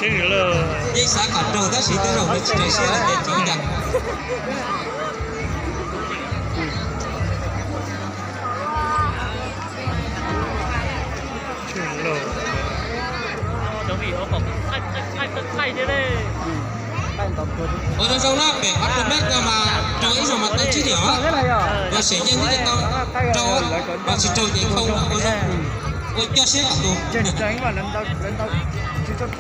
Yeej xav kom raug tab sis tej zaum nws tsis raws siab lawm ces tsis ua cas. Ua zoo zoo na, pem qhov rau meb ko mas raug ib zaug mas tau tsib niam, yog seem ceeb twb tau rau, mas tsis raug ces khoo ua zoo, ua coj siab kom tus. Tsis raug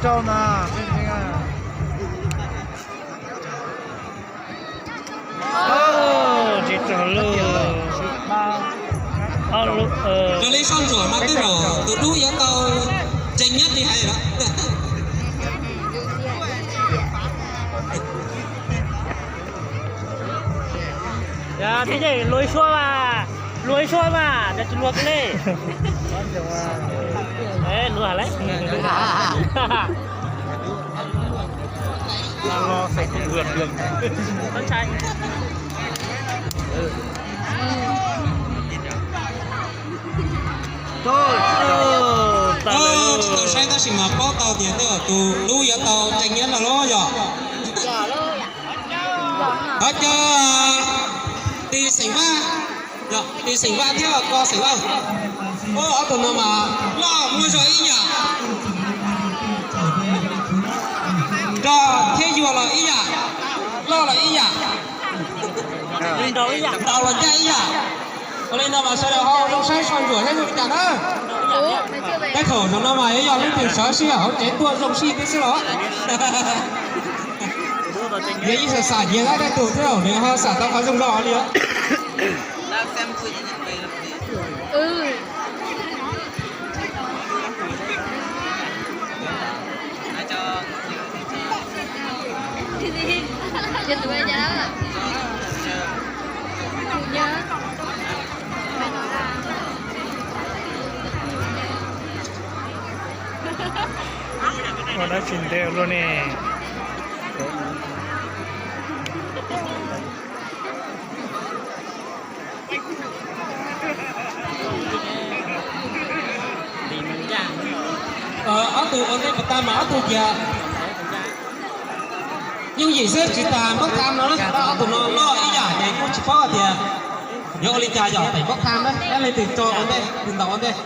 lub. Raws li soj ntsuam mas tej zaum tus dub yuav tau tseem nyab li hais lawm. Yog, luag ib suab mas, luag ib suab mas, cov tsis luag kiag li. Luag lawm. Tsis tau saib tab sis mas paub tau tias tej zaum tus dub yuav tau tseem nyab no los yog. Hov cov tis xeem Vaj, tis xeem Vaj thiab ko xeem Vaj. Ob tug no mas loj muaj zog ib yam. Rog thiab yuag los ib yam, loj los ib yam, ntaus los ncaj ib yam. Ua li no mas sawv daws ho zoo saib soj ntsuam thiab zoo li cas na. Tej thaum zaum no mas yuav yog leej twg sawv sij hawm hauv tsev tuaj zoo sij thiab xwb los. Yog ib xam xam nyias lab tej tug thiab nws ho xam tau qhov zoo zog li os. Ua dab tsi ntev luaj ne. Ob tug ua ntej puas tau mas ob tug cia yooj yim xwb tsis tas npab tham no na. Ob tug no loj ib yam ces kuj tsis paub hais tias yuav ua li cas yog pem npab tham na, leej twg tso ua ntej, tus ntaus ua ntej.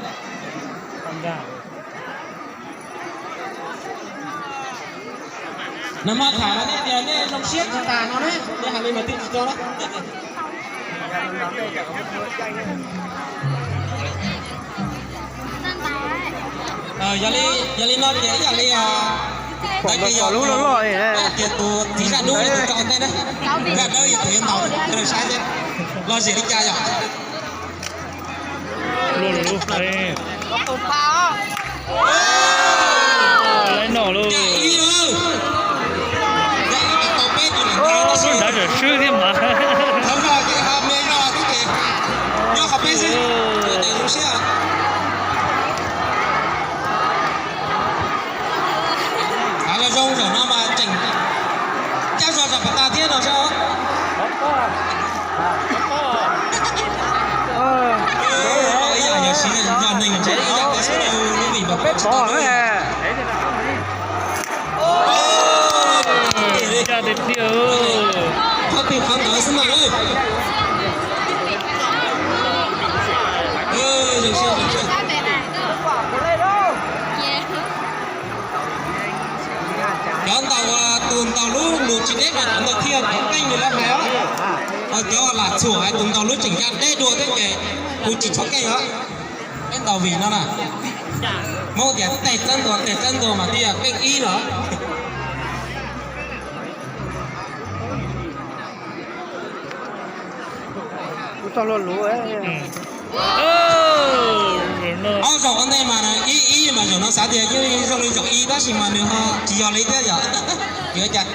Nag hmo tham los nej tias nej zoo siab tsis tas no na, nej hais li mas twb tsis tso na. Yog li no ces ib yam li hais tias yog tias tus txiv zaj dub yog tus tso ua ntej na, zaj dawb yog tus yuav ntaus, saib seb lom zem li cas yom. Lub lub, lub noj lub. Ntab tawm swb thiab mas. Hais los zoo zaum no mas tseem cab zog zog pas tas thiab no sab. Ib yam yog siv zog neeg ntshe ib yam thiab xwb, lub vim npaum peb tsis tau lub. Qhov twg qhov ntawd xwb mas. Cov ntaus, tus ntaus lub mus tsis deb mas cov ntaus thiaj txhob keej li lawv hais os. Ho cov lam txhuam hais tus ntaus lub tseem ya deb dua thiab ces kuv tsis txhob keej os. Peb ntaus vim no na, Hmoob tias tes txawb ntua, tes txawb ntua mas thiaj keej ib los. Ob zaug ua ntej mas ib ib mas zaum no xav tias yeej zoo li zaum ib tab sis mas nws ho tsis yog li thiab yom. Yuav cas?